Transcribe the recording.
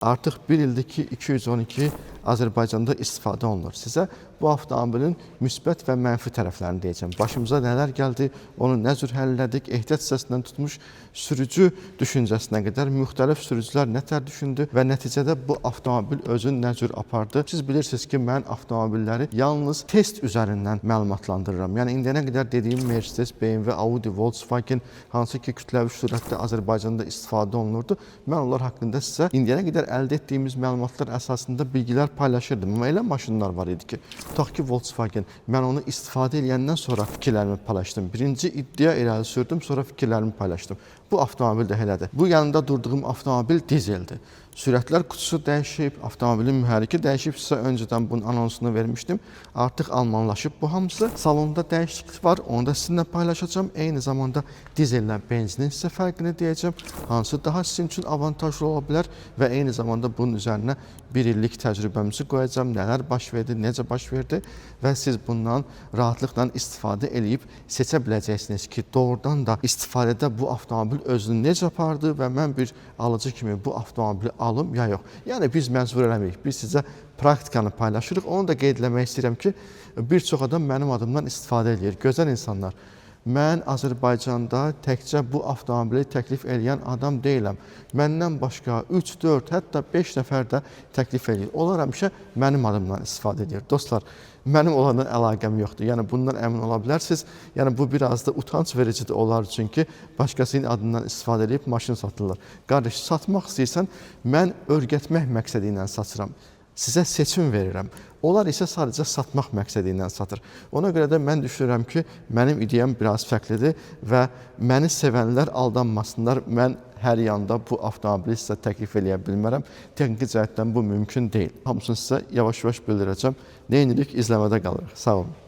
Artıq bir ildir ki, 212 Azərbaycanda istifadə olunur. Sizə bu avtomobilin müsbət və mənfi tərəflərini deyəcəm. Başımıza nələr gəldi, onu nə cür həll elədik, ehtiyat hissəsindən tutmuş sürücü düşüncəsinə qədər müxtəlif sürücülər nə tər düşündü və nəticədə bu avtomobil özünü nə cür apardı. Siz bilirsiniz ki, mən avtomobilləri yalnız test üzərindən məlumatlandırıram. Yəni indiyənə qədər dediyim Mercedes, BMW, Audi, Volkswagen hansı ki kütləvi sürətdə Azərbaycanda istifadə olunurdu, mən onlar haqqında sizə indiyənə qədər əldə etdiyimiz məlumatlar əsasında bilgilər paylaşırdım. Amma elə maşınlar var idi ki, tutaq ki Volkswagen, mən onu istifadə edəndən sonra fikirlərimi paylaşdım. Birinci iddia irəli sürdüm, sonra fikirlərimi paylaşdım. Bu avtomobil də elədir. Bu yanında durduğum avtomobil dizeldir. Sürətlər qutusu dəyişib, avtomobilin mühərriki dəyişib. Sizə öncədən bunun anonsunu vermişdim. Artıq almanlaşıb bu hamısı. Salonda dəyişiklik var, onu da sizinlə paylaşacağam. Eyni zamanda dizellə benzinin sizə fərqini deyəcəm. Hansı daha sizin üçün avantajlı ola bilər və eyni zamanda bunun üzərinə bir illik təcrübəmizi qoyacağam. Nələr baş verdi, necə baş verdi və siz bundan rahatlıqla istifadə eləyib seçə biləcəksiniz ki, doğrudan da istifadədə bu avtomobil özünü necə apardı və mən bir alıcı kimi bu avtomobili alım ya yox. Yəni biz məcbur eləmirik. Biz sizə praktikanı paylaşırıq. Onu da qeyd eləmək istəyirəm ki, bir çox adam mənim adımdan istifadə eləyir. Gözəl insanlar. Mən Azərbaycanda təkcə bu avtomobili təklif eləyən adam deyiləm. Məndən başqa 3, 4, hətta 5 nəfər də təklif eləyir. Onlar həmişə mənim adımdan istifadə edir. Dostlar, mənim onlarla əlaqəm yoxdur. Yəni bundan əmin ola bilərsiniz. Yəni bu biraz da utanc vericidir onlar üçün ki, başqasının adından istifadə edib maşın satırlar. Qardaş, satmaq istəyirsən, mən öyrətmək məqsədi ilə satıram. Sizə seçim verirəm. Onlar isə sadəcə satmaq məqsədi ilə satır. Ona görə də mən düşünürəm ki, mənim ideyam biraz fərqlidir və məni sevənlər aldanmasınlar. Mən hər yanda bu avtomobili sizə təklif eləyə bilmərəm. Texniki cəhətdən bu mümkün deyil. Hamısını sizə yavaş-yavaş bildirəcəm. Nə edirik? İzləmədə qalırıq. Sağ olun.